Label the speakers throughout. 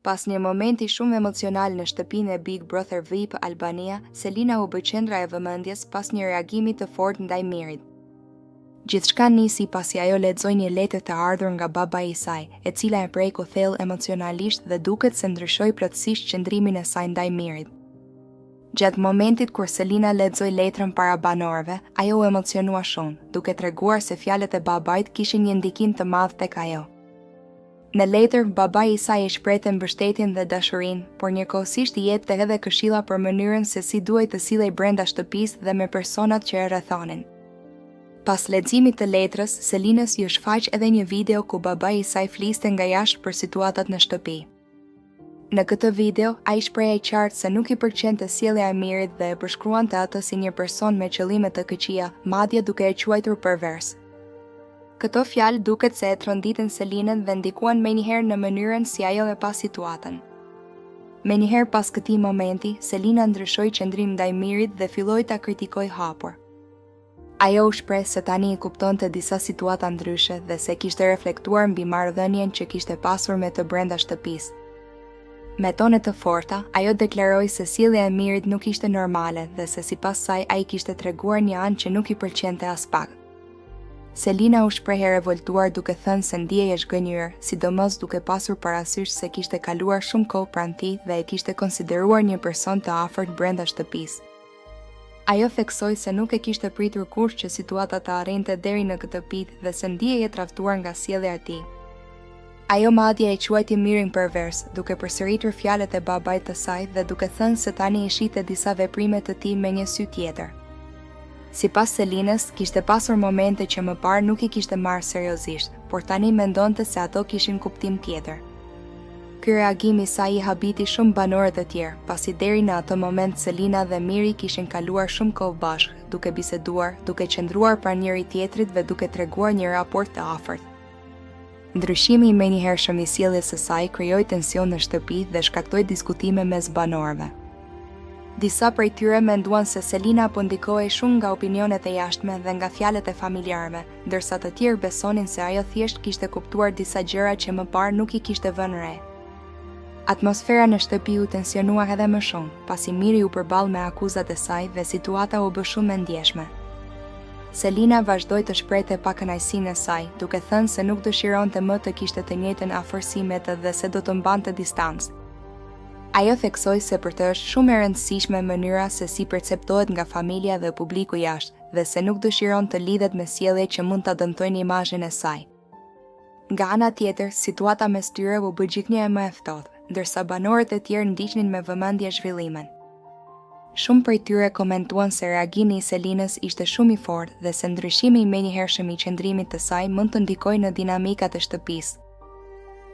Speaker 1: Pas një momenti shumë emocional në shtëpinë e Big Brother VIP Albania, Selina u bë qendra e vëmendjes pas një reagimi të fortë ndaj Mirit. Gjithçka nisi pasi ajo lexoi një letër të ardhur nga babai i saj, e cila e preku thellë emocionalisht dhe duket se ndryshoi plotësisht qëndrimin e saj ndaj Mirit. Gjatë momentit kur Selina lexoi letrën para banorëve, ajo u emocionua shumë, duke treguar se fjalët e babait kishin një ndikim të madh tek ajo. Në letër, babai i saj i shprehte mbështetjen dhe dashurinë, por njëkohësisht i jepte edhe këshilla për mënyrën se si duhej të sillej brenda shtëpisë dhe me personat që e rrethonin. Pas leximit të letrës, Selinës iu shfaq edhe një video ku babai i saj fliste nga jashtë për situatat në shtëpi. Në këtë video, ai shprehej qartë se nuk i pëlqente sjellja e Mirit dhe e përshkruante atë si një person me qëllime të këqija, madje duke e quajtur pervers. Këto fjalë duket se e tronditën Selinën dhe ndikuan menjëherë në mënyrën si ajo e pa situatën. Menjëherë pas këtij momenti, Selina ndryshoi qëndrim ndaj Mirit dhe filloi ta kritikojë hapur. Ajo u shpreh se tani i kuptonte disa situata ndryshe dhe se kishte reflektuar mbi marrëdhënien që kishte pasur me të brenda shtëpisë. Me tone të forta, ajo deklaroi se sjellja e Mirit nuk ishte normale dhe se sipas saj ai kishte treguar një anë që nuk i pëlqente aspak. Selina u shpreh e revoltuar duke thënë se ndihej e zhgënjyer, sidomos duke pasur parasysh se kishte kaluar shumë kohë pranë tij dhe e kishte konsideruar një person të afërt brenda shtëpisë. Ajo theksoi se nuk e kishte pritur kurrë që situata të arrinte deri në këtë pikë dhe se ndihej e tradhtuar nga sjellja e tij. Ajo madje e quajti Mirin pervers, duke përsëritur fjalët e babait të saj dhe duke thënë se tani i shihte disa veprime të tij me një sy tjetër. Sipas Selinës, kishte pasur momente që më parë nuk i kishte marrë seriozisht, por tani mendonte se ato kishin kuptim tjetër. Ky reagim i saj i habiti shumë banorët e tjerë, pasi deri në atë moment Selina dhe Miri kishin kaluar shumë kohë bashkë, duke biseduar, duke qëndruar pranë njëri-tjetrit dhe duke treguar një raport të afërt. Ndryshimi i menjëhershëm i sjelljes së saj krijoi tension në shtëpi dhe shkaktoi diskutime mes banorëve. Disa prej tyre menduan se Selina po ndikohej shumë nga opinionet e jashtme dhe nga fjalët e familjarëve, ndërsa të tjerë besonin se ajo thjesht kishte kuptuar disa gjëra që më parë nuk i kishte vënë re. Atmosfera në shtëpi u tensionua edhe më shumë, pasi Miri u përball me akuzat e saj dhe situata u bë shumë e ndjeshme. Selina vazhdoi të shprehte pakënaqësinë e saj, duke thënë se nuk dëshironte më të kishte të njëjtën afërsi me të dhe se do të mbante distancë. Ajo theksoi se për të është shumë e rëndësishme mënyra se si perceptohet nga familja dhe publiku jashtë dhe se nuk dëshiron të lidhet me sjellje që mund ta dëmtojnë imazhin e saj. Nga ana tjetër, situata mes tyre u bë gjithnjë e më e ftohtë, ndërsa banorët e tjerë ndiqnin me vëmendje zhvillimin. Shumë prej tyre komentuan se reagimi i Selinës ishte shumë i fortë dhe se ndryshimi i menjëhershëm i qëndrimit të saj mund të ndikojë në dinamikat e shtëpisë.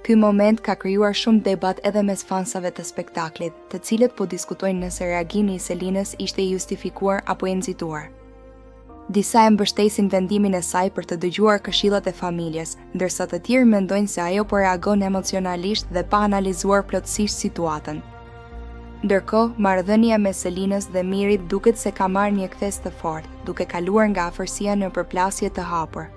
Speaker 1: Ky moment ka krijuar shumë debat edhe mes fansave të spektaklit, të cilët po diskutojnë nëse reagimi i Selinës ishte i justifikuar apo i nxituar. Disa e mbështesin vendimin e saj për të dëgjuar këshillat e familjes, ndërsa të tjerë mendojnë se ajo po reagon emocionalisht dhe pa analizuar plotësisht situatën. Ndërkohë, marrëdhënia mes Selinës dhe Mirit duket se ka marrë një kthesë të fortë, duke kaluar nga afërsia në përplasje të hapur.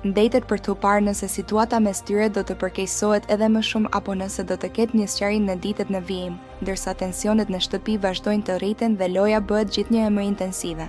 Speaker 1: Mbetet për t'u parë nëse situata mes tyre do të përkeqësohet edhe më shumë apo nëse do të ketë një sqarim në ditët në vijim, ndërsa tensionet në shtëpi vazhdojnë të rriten dhe loja bëhet gjithnjë e më intensive.